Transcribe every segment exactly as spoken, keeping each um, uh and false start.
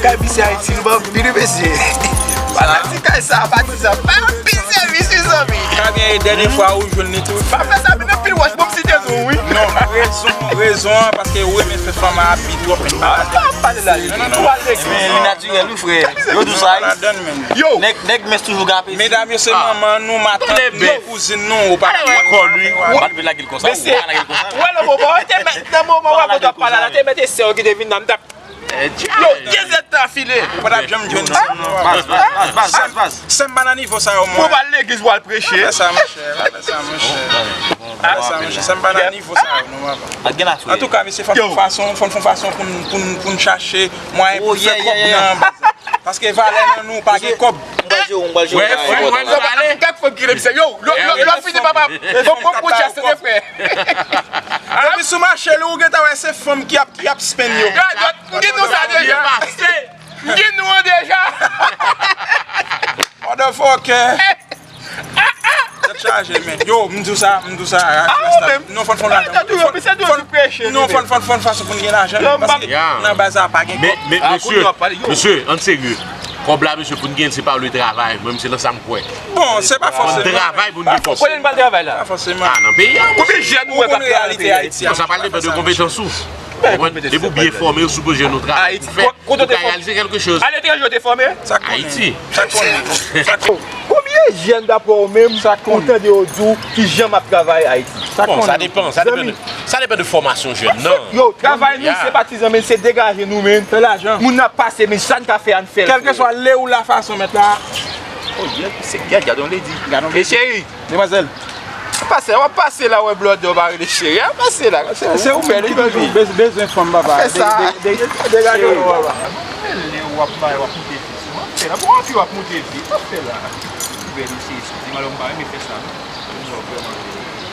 Kay Bise Ayiti, nou ban anpil wi mesye. Pati kay sa, pati sa, pa anpil sèvis wi zanmi. Ka gen dènye fwa ou jwenn li tou. Pa fè sa, vin anpil wòch, bon m site non wi. Non, rezon, rezon an, paske ou renmen fè fanm a pi twòp. Pa pale la, li twò lèg. Men li natirèl wi frè. Yo di sa wi. Yo. Nèg, nèg mens toujou gen apeti. Medam yo se manman nou, matant nou, kouzin nou, ou pa konn wi. Ou pa leve lage l konsa, ou pa lage l konsa. Wè nan moman, te mèt, nan moman wè mwen t ap pale la, te mèt e sè yo ki te vin nan, m t ap Yo, dyezèt ta file. Ou pa t ap janm jwenn sa. Baz, baz, baz, baz, baz. Sè m pa nan nivo sa yo, mwen. Pou w al legliz, pou w al preche. Pa fè sa, monchè. Pa fè sa, monchè. Pa fè sa, monchè. Sè m pa nan nivo sa yo, non, papa. Antouka, mesye, fò n fè fason, fò n fè fason pou n, pou n, pou n chache mwayen pou n fè kòb nan baz la. Paske valè nan nou, pa gen kòb. Mwen, mwen, mwen, mwen, mwen. Kèk fanm ki lè misye, yo, lè w fini, papa. Bon, bon, bon, chè, se de frè. Depi sou mache, lè ou gentan wè se fanm ki ap, ki ap spenn yo. M di nou sa deja. M di nou an deja. Motherfucker. Tèt chaje, men. Yo, m di w sa, m di w sa. Non, fò n fè lajan. Non, fò n, fò n, fò n fason pou n gen lajan. Paske nan baz la pa gen kòb. Men, men, mesye, mesye, ann serye. Kòb la, mesye, pou n gen l, se pa le travay. Mwen, se nan sa m kwè. Bon, se pa fòseman. Travay pou n gen kòb. Kote n pral travay la? Pa fòseman. Ah, nan peyi a. Konbyen jèn ou wè k ap travay nan peyi Ayiti a? Bon, sa pral depann de konpetans ou. Depi w byen fòme, ou sipoze jwenn yon travay pou fè, pou ka reyalize kèlke choz. Aletranje ou te fòme? Ayiti. Konbyen jèn daprè ou menm ou tande yo di w ki janm ap travay Ayiti? Bon, sa depann, sa depann de, sa depann de fòmasyon jèn nan. Yo, travay nou se patizan, men se degaje nou, men. Fè lajan. Moun ap pase, men sa n ka fè, ann fè l. Kèlkeswa lè ou la fason mèt la. Oh, gad, se gad, gad yon lady. Gad yon lady. Cheri. Demwazèl. Pase, w ap pase la, wè blòdè, w pa rele cheri. A pase la. Se ou menm ki toujou bezwen fanm, papa. Fè sa. Degaje w, papa. Lè w ap bay, w ap moute vi sou mwen. Fè la, bon, anpi w ap moute vi. Sa fè la. Bèl mesye, eskize m, alò m pa renmen fè sa, non. Sa vrèman.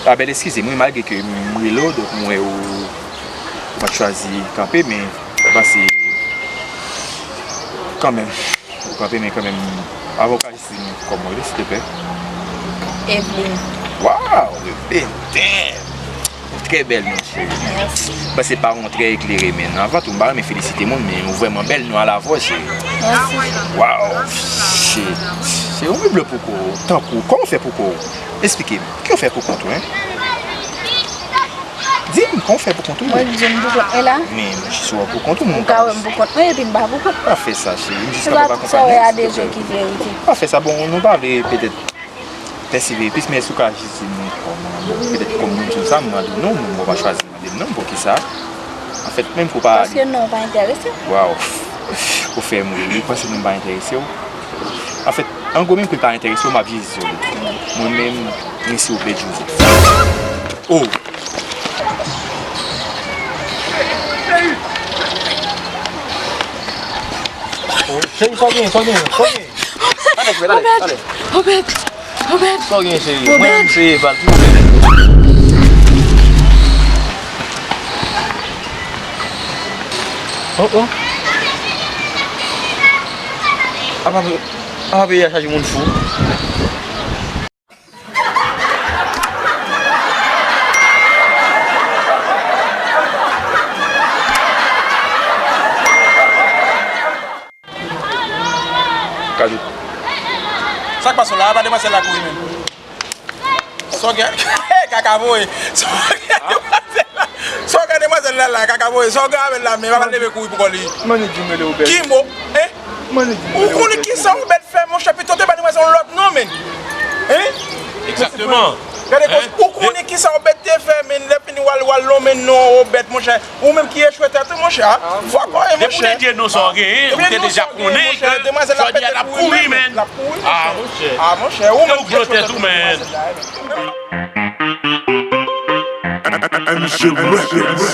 Ah, bèl, eskize m, wi, malgre ke m rele w, donk m wè ou, ou pa t chwazi kanpe, men m panse kanmenm. Ou kanpe, men kanmenm, avoka jistis mwen, kòman w rele, silteplè? Eveline. Wow, Eveline, damn! Ou trè bèl, non, cheri. Mèsi. Mwen se paran w trè eklere, men. Anvan tou, m pa renmen felisite moun, men ou vrèman bèl, non, alavwa, cheri. Mèsi. Wow, shit. Se yon bèl pou kò w, tankou, kòman w fè pou kò w? Esplike m, ki w fè pou kont ou, en? Di m, kòman w fè pou kont ou? Mwen di m pou kont mwen la. Men, m jis wè w pou kont ou, men m pa. Ou ka wè m pou kont mwen, epi m pa pou kont mwen. Pa fè sa, cheri. M jis kanpe pa konprann, silteplè. Se sa w wè a de je ki verite. Pa fè sa, bon, nou pale petèt pèsevere plis, men èske w ka jis di m kòman, bon, petèt kòm moun di w sa, m mande w non, men w pa chwazi mande m non, poukisa? Anfèt, menm kou pa. Paske non, w pa enterese. Waw. Ou fè m ri, wi, paske moun pa enterese w. Anfèt, an gwo, menm ke l pa enterese w, m ap jis di w li. Mwen menm, mwen se Obed Joseph. Oh! Cheri, sa w genyen, sa w genyen, sa w genyen? Obed! Obed! Obed! Sa w genyen, cheri? Mwen menm se Eval, ki pwoblèm? Oh, oh. Apa, apa peyi a chaje moun fou. Kajou. Sa k pase w la? Apa demwazèl la kouri menm. Sa w gen? Kaka voye. Sa w gen demwazèl la? Sa w gen demwazèl la la? Kaka voye. Sa w gen avè l la, men pa leve kouri pou kò li. Mani di m rele Obed. Ki mo? Hein? Ou konnen kisa Obed fè, monchè, pito te ba demwazèl yon lòt non, men. Hein? Egzakteman. Gade kòz, ou konnen kisa Obed te fè, men, lè fini w al, w al lonmen non Obed, monchè. Ou menm ki echwe tèt ou, monchè, a. Fò kò e, monchè. Depi w te di non sa w genyen, ou te deja konnen ke jodi a l ap kouri, men. L ap kouri, monchè. A, monchè, ou menm ki echwe tèt ou, men. M J Records.